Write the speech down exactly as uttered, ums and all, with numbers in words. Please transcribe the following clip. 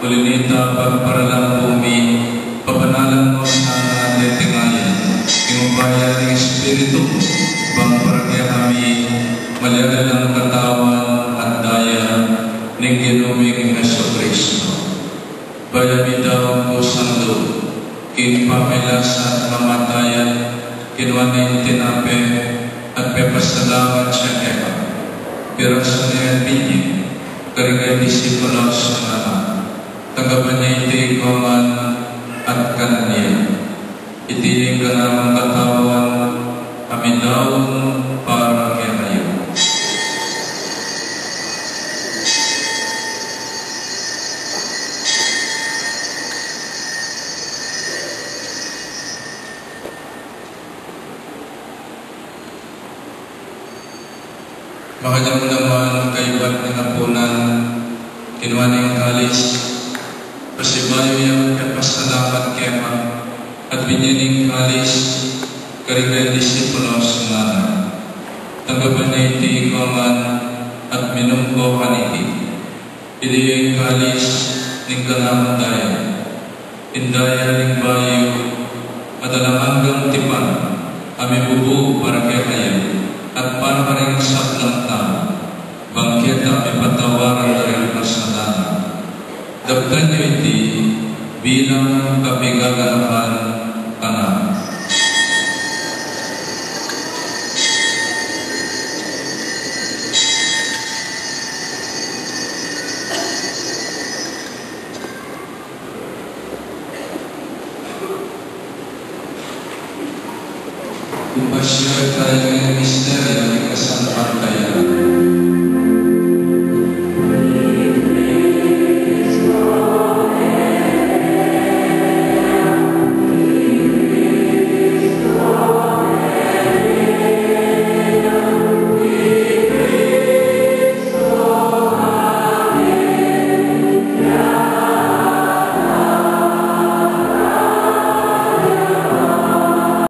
Uli nita, pagparalan mu mi, pabanalan mu sana deti ngeni king upaya ning Espiritu mu, bang para kekami malyari lang katawan at daya ning Ginu ming Jesucristo. Bayu mi daun kusang lub king pamagkasakit at kamatayan, kinua ne ing tinape at pepasalamat ya keka, pirasu ne at binye karing disipulos, ngana: Tanggapan ye iti ikayu ngan at kanan ye. Iti ing kanakung katawan, a midaun para kekayu. Makadamu naman kaybat ning apunan, kinua ne ing kalis, pasibayu yang pepasalamat keka, at binye ne ing kalis karing disipulos, ngana: Tanggapan ye iti ikayu ngan at minum kayu kaniti. Iti ing kalis ning kanakung daya, ing daya ning bayu at alang anggang tipan, a mibubu para kekayu at para karing sablang tau, bang keta mipatawad la ring kasalanan. Daptan yu iti bilang kapaganakan kanaku. Umpasya tamu ing misteryu